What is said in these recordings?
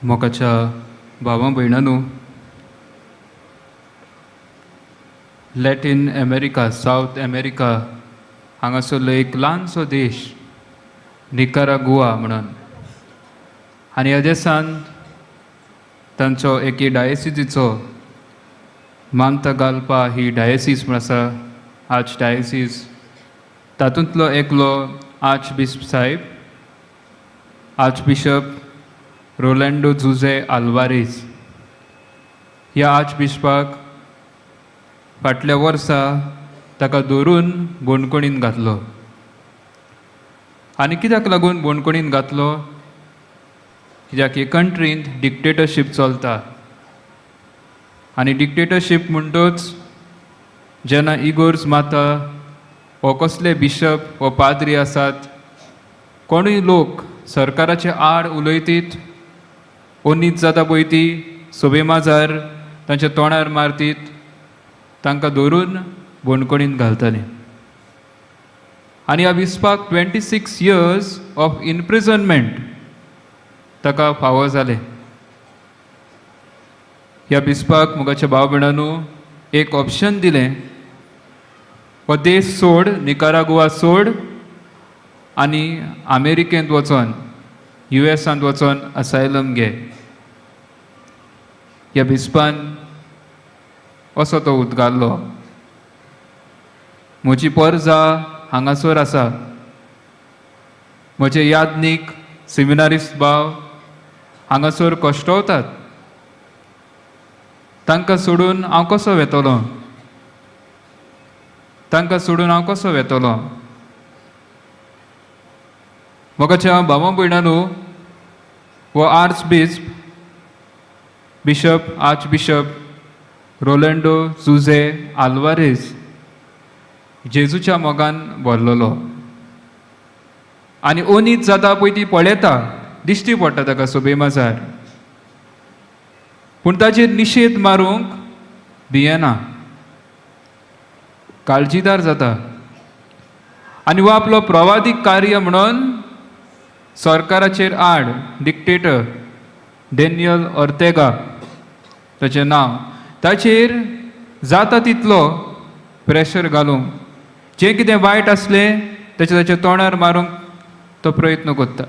मोगाच्या भावा भयणांनो, Latin America, south America हांगासरलो एक ल्हानसो देश निकारागुआ म्हणून, आनी ह्या देशांत तांचो एके डायसिजीचो मांतागाल्पा ही डायसीस म्हूण आसा, आर्च डायसीस, तातूंतलो एकलो आर्च बिस्प साहेब आर्च बिशप रोलँडो जुझे आल्वारीस. ह्या आर्च बिशपाक फाटल्या वर्सा ताका धरून बंदखणीन घातलो. आनी कित्याक लागून बंदखणीन घातलो? कित्याक हे कंट्रींत डिक्टेटरशीप चलता. आनी डिक्टेटरशीप म्हणटच जेन्ना इगोर्ज माता वो कसले बिशप वो पाद्री आसात, कोणूय लोक सरकाराचे आड उलयतीत, ओनीत जाता पळय ती सभे माजार तांच्या तोंडार मारतीत, तांकां धरून बंदखणींत घालताले. आनी ह्या बिस्पाक 26 years of imprisonment ताका फावो जालें. ह्या बिस्पाक, मोगाच्या भाव भयणांनो, एक ऑप्शन दिलें: हो देश सोड, निकारागुआ सोड आनी अमेरिकेंत वचोन, युएसांत वचोन असायलम घे. ह्या बिस्पान असो तो उद्गारलो, "म्हजी परजा हांगासर आसा, म्हजे याज्ञीक सिमिनारिस्ट भाव हांगासर कश्टवतात, तांकां सोडून हांव कसो वेतलो? तांकां सोडून हांव कसो वेतलो?" मोगाच्या भावा भयणांनो, हो आर्च बिस्प bishop arch bishop Rolando Jose Alvares जेजूच्या मोगान भरलेलो आनी ओनीत जाता पळय ती पळयता, दिश्टी पडटा ताका सभे माजार, पूण ताचेर निशेध मारूंक भियेना, काळजीदार जाता आनी हो आपलो प्रवादीक कार्य म्हणून सरकाराचेर आड, डिक्टेटर डॅनियल ऑर्तेगा ताचें नांव, ताचेर जाता तितलो प्रेशर घालूंक, जें कितें वायट आसलें ताचें ताच्या तोंडार मारूंक तो प्रयत्न करता.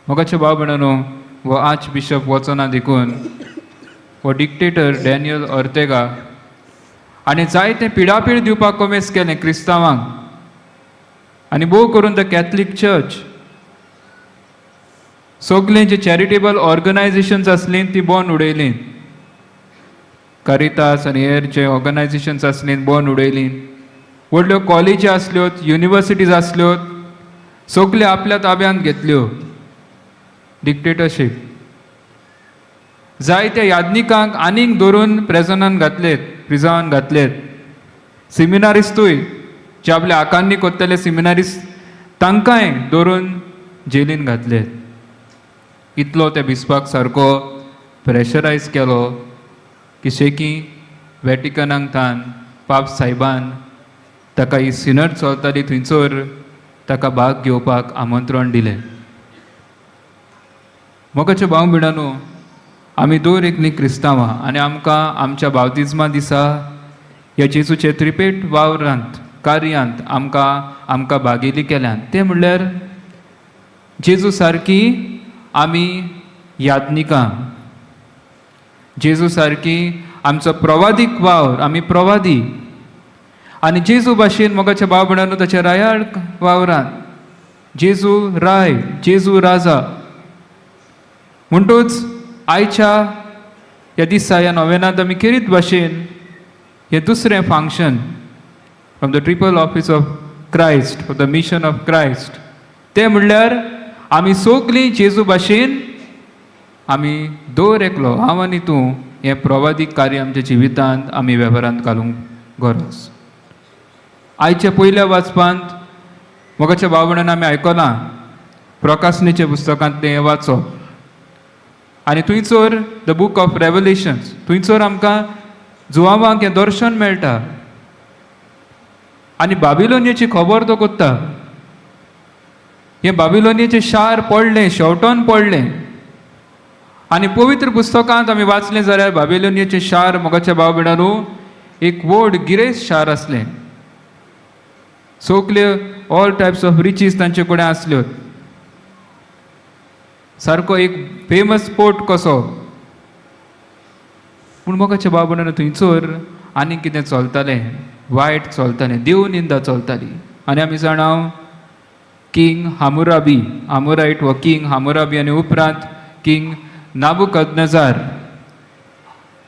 मोगाचे भाव भयणांनो, हो आर्च बिशप वचना देखून हो डिक्टेटर डॅनियल ऑर्तेगा आनी जायतें पिडापीड दिवपाक कोमेस केलें क्रिस्तांवांक आनी भोव करून the Catholic church. सगलीं जी चॅरिटेबल ऑर्गनायझेशन्स आसलीं ती बंद उडयलीं. कारितास आनी हेर जे ऑर्गनायझेशन्स आसलीं बंद उडयलीं. व्हडल्यो कॉलेजी आसल्यो, युनिवर्सिटीज आसल्यो, सगल्यो आपल्या ताब्यांत घेतल्यो. डिक्टेटरशीप. जायत्या याज्ञिकांक आनीक धरून प्रेजनान घातलेत, प्रिजावान घातलेत. सिमिनारिस्तूय जे आपल्या आकांनी कोत्तले सिमिनारिस्ट, तांकांय धरून जेलीन घातले. इतलो त्या बिस्पाक सारको प्रेशरायज केलो की शेकी वेटिकनाक थान पाप साहेबान ताका ही सिनड चलताली थंयसर ताका भाग घेवपाक आमंत्रण दिलें. मोगाचे भाव भयणांनो, आमी दर एकलीं क्रिस्तांवां आनी आमकां आमच्या बावतिज्मा दिसा ह्या जेजूचे त्रिपेट वावरांत, कार्यांत आमकां आमकां भागेली केल्यात. तें म्हणल्यार जेजू सारकी आमी याज्ञिकां, जेजू सारकी आमचो प्रवादीक वावर, आमी प्रवादी आनी जेजू भाशेन, मोगाच्या भाव भयणांनो, ताच्या रायाळ वावरान जेजू राय, जेजू राजा. म्हणटूच आयच्या ह्या दिसा, ह्या नोवेनांत आमी खेरीत भाशेन हें दुसरें function from the triple office of Christ, of the mission of Christ, तें म्हणल्यार आमी सगलीं जेजू भाशेन आमी दर एकलो, हांव आनी तूं, हें प्रवादीक कार्य आमच्या जिवितांत आमी वेव्हारांत घालूंक गरज. आयच्या पयल्या वाचपांत, मोगाच्या भाव भयणांनो, आमी आयकलां प्रकाशनेच्या पुस्तकांतलें हें वाचप आनी थंयसर the book of रेवलेशन्स, थंयसर आमकां जुवांवांक हें दर्शन मेळटा आनी बाबिलोनियाची खबर तो कोत्ता. हें बाबिलोनियाचें शार पडलें, शेवटोन पडलें. आनी पवित्र पुस्तकांत आमी वाचलें जाल्यार बाबिलोनियाचें शार, मोगाच्या भाव भयणांनो, एक व्हड गिरेस्त शार आसलें. सगल्यो ऑल टायप्स ऑफ रिचीस तांचे कडेन आसल्यो. सारको एक फेमस पोर्ट कसो. पूण मोगाच्या भाव भयणांनो, थंयसर आनी कितें चलतालें, वायट चलतालें, देव निंदा चलताली. आनी आमी जाणा, किंग हामुराबी, हामुरायट हो किंग हामुराबी आनी उपरांत किंग नाबुकदनजार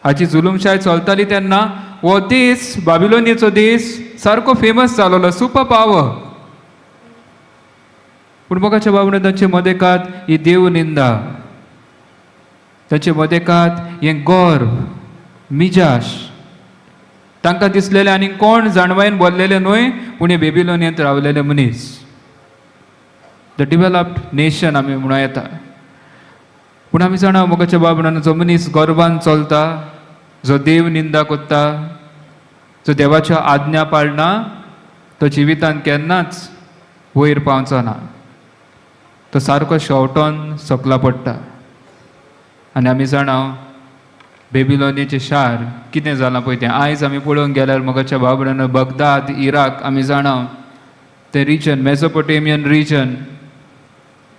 हाची जुलूमशाय चलताली तेन्ना हो देश, बाबिलोनियाचो देश, सारको फेमस जालोलो, सुपर पावर. पूण मोगाच्या बाबा, तांचे मदेकात ही देव निंदा, तांचे मदेकात हें गर्व, मिजाश. तांकां दिसलेलें आनी कोण जाणवायन बोल्लेले न्हय, पूण हे बेबिलोनियंत रावलेले मनीस, the developed nation आमी म्हणूं येता. पूण आमी जाणा, मोगाच्या बाबा, जो मनीस गर्वान चलता, जो देव निंदा करता, जो देवाच्यो आज्ञा पाळना, तो जिवितान केन्नाच वयर पावचो ना. तो सारको शेवटोन सकला पडटा. आनी आमी जाणा, बेबिलोनियाचें शार कितें जालां पळय तें. आयज आमी पळोवंक गेल्यार, मोगाच्या बाबड्यान, बगदाद, इराक, आमी जाणा तें रिजन, मेसोपोटेमियन रिजन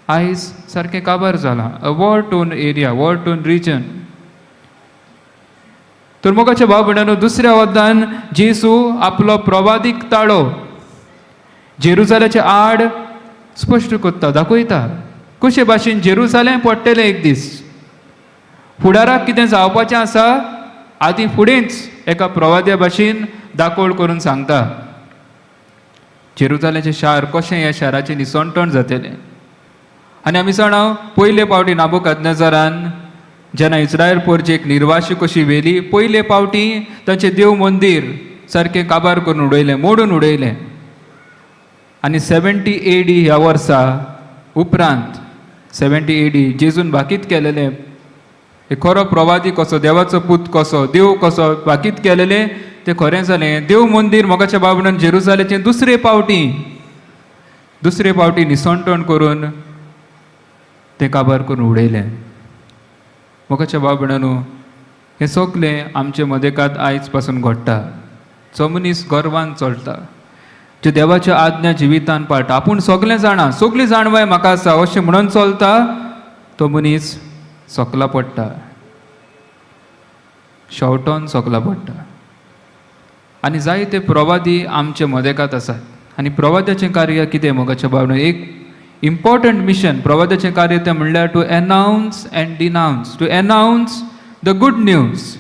आयज सारकें काबार जालां, a war torn area, war torn region. तर मोगाच्या भाव भयणांनो, दुसऱ्या वद्दान जेजू आपलो प्रवादीक ताळो जेरुजाल्याच्या आड स्पश्ट करता, दाखयता कशे भाशेन जेरुजालेम पडटलें एक दीस. फुडाराक कितें जावपाचें आसा, आदीं फुडेंच एका प्रवाद्या भाशेन दाकोळ करून सांगता जेरुजालेचें शार कशें, ह्या शाराचें निसणटण जातलें. आनी आमी जाणा, पयले पावटी नाबुकदनेजरान जेन्ना इस्रायल पोरचेक निर्वाशी कशी व्हेली, पयले पावटी तांचें देव मंदीर सारकें काबार करून उडयलें, मोडून उडयलें. आनी 70 एडी ह्या वर्सा उपरांत, 70 एडी, जेजून भाकीत केलेलें, हे खरो प्रवादी कसो, देवाचो पूत कसो, देव कसो भाकीत केलेलें, तें खरें जालें. देव मंदीर, मोगाच्या बाबणान, जेरुजालेचें दुसरे फावटी निसणटण करून तें काबार करून उडयलें. मोगाच्या बाबणानू, हें सगलें आमचे मदेकात आयज पासून घडटा. जो मनीस गर्वान चलता, जे देवाच्या आज्ञा जिवितान पाळटा, आपूण सगलें जाणा, सगळी जाणवाय म्हाका आसा अशें म्हणून चलता, तो मनीस सकला पडटा, शेवटोन सकला पडटा. आनी जायते प्रवादी आमचे मदेकात आसात. आनी प्रवाद्याचें कार्य कितें, मोगाच्या भावना? एक इम्पॉर्टंट मिशन प्रवाद्याचें कार्य तें म्हणल्यार to announce and denounce, to announce the good news,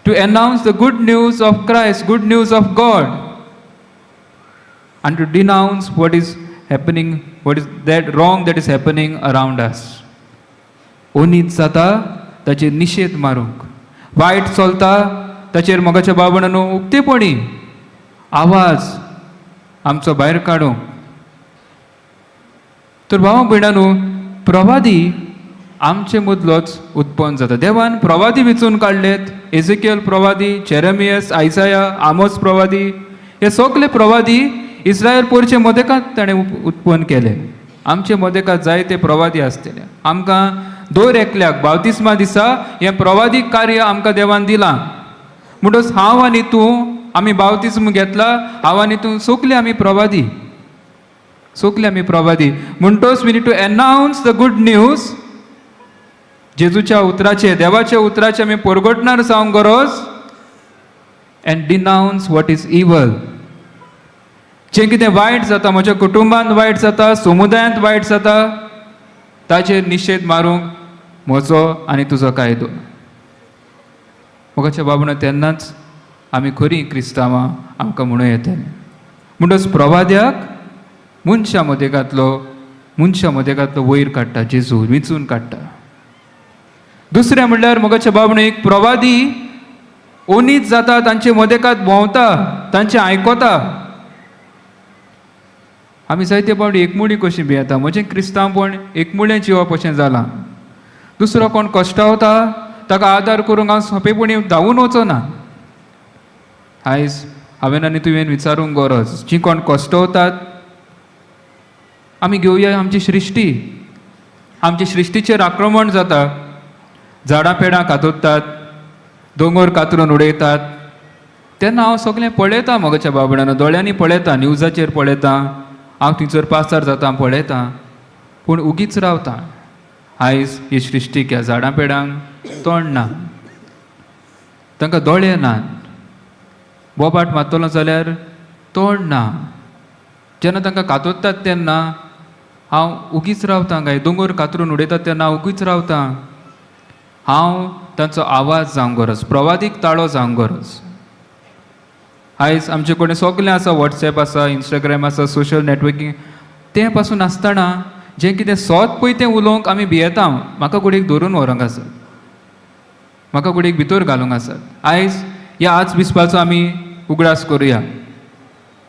to announce the good news of Christ, good news of God, and to denounce what is happening, what is that wrong that is happening around us. ओनीत जाता ताचेर निशेध मारूंक, वायट चलता ताचेर, मोगाच्या बाबणानो, उक्तेपणी आवाज आमचो भायर काडूंक. तर भावा भयणानो, प्रवादी आमचे मदलोच उत्पन्न जाता. देवान प्रवादी विचून काडलेत. एझेकियल प्रवादी, जेरेमियस, आयजाया, आमोस प्रवादी, हे सगळे प्रवादी इस्रायल पोरचे मदेकात ताणें उत्पन्न केले. आमचे मदेकात जायते प्रवादी आसतले. आमकां दर एकल्याक बावतिस्मा दिसा हें प्रवादी कार्य आमकां देवान दिलां. म्हणटच हांव आनी तूं, आमी बावतिस्म घेतला, हांव आनी तूं सगळे आमी प्रवादी, सगळे आमी प्रवादी. म्हणटच we need to announce the good news. जेजूच्या उतराचे, देवाच्या उतराचे आमी परगटणार जावंक गरज and denounce what is evil. जें कितें वायट जाता, म्हज्या कुटुंबांत वायट जाता, समुदायांत वायट जाता, ताचेर निशेध मारूंक म्हजो आनी तुजो कायदो. मोगाच्या बाबून, तेन्नाच आमी खरीं क्रिस्तांवां आमकां म्हणूं येतलें. म्हणटच प्रवाद्याक मनशां मदेकांतलो वयर काडटा जेजू, विंचून काडटा. दुसरें म्हणल्यार, मोगाच्या बाबून, एक प्रवादी ओनीत जाता, तांचे मदेकात भोंवता, तांचें आयकता. आमी जायते फावटी एकमुळी कशी भियेता. म्हजें क्रिस्तांवपण एकमुळें जिवप अशें जालां. दुसरो कोण कश्टावता ताका आदार करूंक हांव सोंपेपणी धांवून वचना. आयज हांवें आनी तुवें विचारूंक गरज, जीं कोण कश्टवतात, आमी घेवया आमची सृश्टी. आमचे सृश्टीचेर आक्रमण जाता, झाडां पेडां कातरतात, दोंगर कातरून उडयतात, तेन्ना हांव सगळें पळयतां मोगाच्या बाबड्यानो, दोळ्यांनी पळयतां, न्यूजाचेर पळयतां, हांव थंयसर पासार जाता पळयतां, पूण उगीच रावता. आयज ही सृश्टीक, ह्या झाडां पेडांक तोंड ना, तांकां दोळे नात, बोबाट मारतलो जाल्यार तोंड ना. जेन्ना तांकां कातरतात तेन्ना हांव उगीच रावतां काय? दोंगर कातरून उडयतात तेन्ना हांव उगीच रावतां? हांव तांचो आवाज जावंक गरज, प्रवादीक ताळो जावंक गरज. आयज आमचे कडेन सगळें आसा, वॉट्सएप आसा, इंस्टाग्राम आसा, सोशल नॅटवर्कींग, तें पासून आसतना जें कितें सोत पळय तें उलोवंक आमी भियेता. म्हाका कुडीक धरून व्हरूंक आसत, म्हाका कुडीक भितर घालूंक आसत. आयज ह्या आर्चबिस्पाचो आमी उगडास करुया,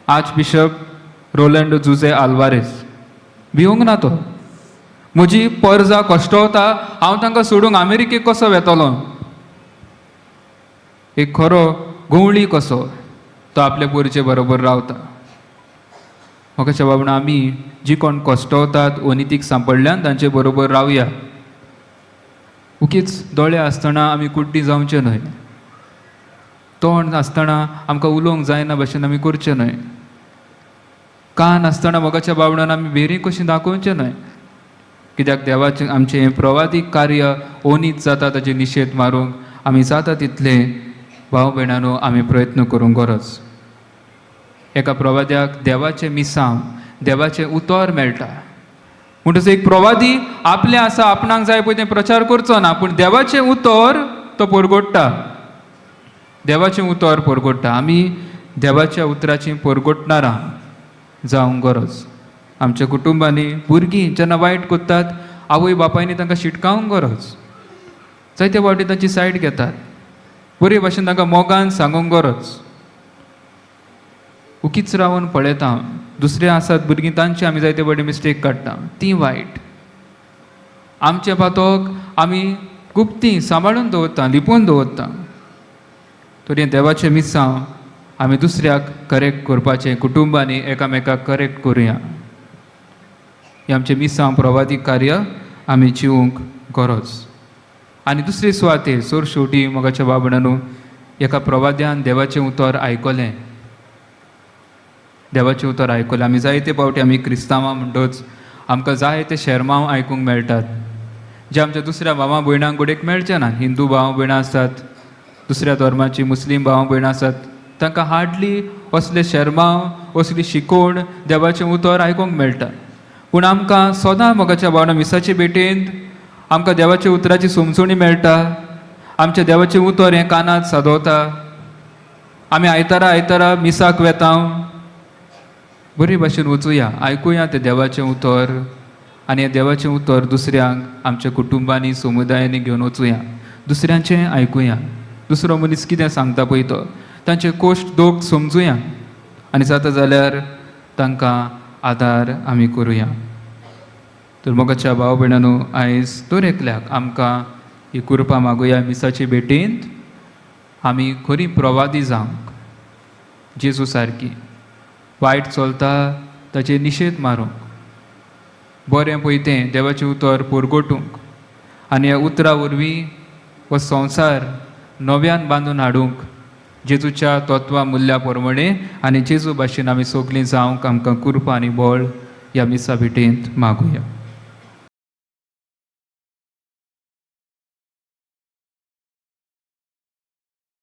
आर्च बिशप रोलंड जुजे आल्वारेस. भिवंक ना तो. म्हजी परजा कश्टवता, हांव तांकां सोडूंक अमेरिकेक कसो वेतलो? एक खरो गवळी कसो तो आपल्या पोरचे बरोबर रावता. म्हाका बाबा, आमी जी कोण कश्टवतात, अनितीक सांपडल्यान, तांचे बरोबर रावया. उगीच दोळे आसतना आमी कुड्डी जावचें न्हय, तोंड आसतना आमकां उलोवंक जायना भशेन आमी करचें न्हय, कान आसतना मोगाच्या बाबडान आमी भेरी कशी दाखोवचें न्हय. कित्याक देवाचें आमचें हें प्रवादीक कार्य ओनीत जाता, ताचे निशेध मारूंक आमी जाता तितले, भाव भयणानो, आमी प्रयत्न करूंक गरज. एका प्रवाद्याक देवाचें मिसांव, देवाचें उतर मेळटा. म्हणटच एक प्रवादी आपलें आसा, आपणाक जाय पळय तें प्रचार करचो ना, पूण देवाचें उतर तो परगोडटा, देवाचें उतर परगोडटा. आमी देवाच्या उतराची परगोटणारां जावंक गरज. आमच्या कुटुंबांनी भुरगीं जेन्ना वायट करतात, आवय बापायनी तांकां शिटकावंक गरज. जायते फावटी तांची सायड घेतात, बरे भाशेन तांकां मोगान सांगूंक गरज. उगीच रावन पळयता. दुसरे आसात भुरगीं, तांची आमी जायते फावटी मिस्टेक काडटा, तीं वायट. आमचें पातोक आमी गुप्ती सांबाळून दवरता, लिपोवन दवरता. तर हें देवाचें मिसांव आमी दुसऱ्याक करेक्ट करपाचें, कुटुंबांनी एकामेकाक करेक्ट करुया. हें आमचें मिसांव प्रवादीक कार्य आमी जिवूंक गरज. आनी दुसरे सुवातेर सोर शेवटी, मोगाच्या बाबणानू, एका प्रवाद्यान देवाचें उतर आयकलें, देवाचें उतर आयकलें. आमी जायते फावटी आमी क्रिस्तांवां म्हणटच आमकां जायते शेरमांव आयकूंक मेळटात, जे आमच्या दुसऱ्या भावा भयणांक घडयेक मेळचे ना. हिंदू भाव भयणां आसात, दुसऱ्या धर्माची मुस्लीम भाव भयणां आसात, तांकां हार्डली असले शेरमांव, असली शिकोवण, देवाचें उतर आयकूंक मेळटा. पूण आमकां सदां, मोगाच्या भावना, मिसाचे भेटेंत आमकां देवाच्या उतराची समजणी मेळटा. आमच्या देवाचें उतर हें कानांत सादवता. आमी आयतारा आयतारा मिसाक वेता. बरे भाशेन वचुया, आयकुया तें देवाचें उतर आनी हें देवाचें उतर दुसऱ्यांक आमच्या कुटुंबांनी, समुदायांनी घेवन वचुया. दुसऱ्यांचें आयकुया, दुसरो मनीस कितें सांगता पळय तो, तांचे कोश्ट दोख समजुया आनी जाता जाल्यार तांकां आदार आमी करुया. तर मोगाच्या भाव भयणांनो, आयज दर एकल्याक आमकां ही कृपा मागुया, मिसाचे भेटेंत आमी खरी प्रवादी जावंक जेजू सारकी, वायट चलता ताचेर निशेध मारूंक, बरें पळय तें देवाचें उतर परगटूंक आनी ह्या उतरा वरवीं हो संवसार नव्यान बांदून हाडूंक जेजूच्या तत्वा मुल्या प्रमाणे आनी जेजू भाशेन आमी सगलीं जावंक आमकां कृपा आनी बळ ह्या मिसा भेटेंत मागुया.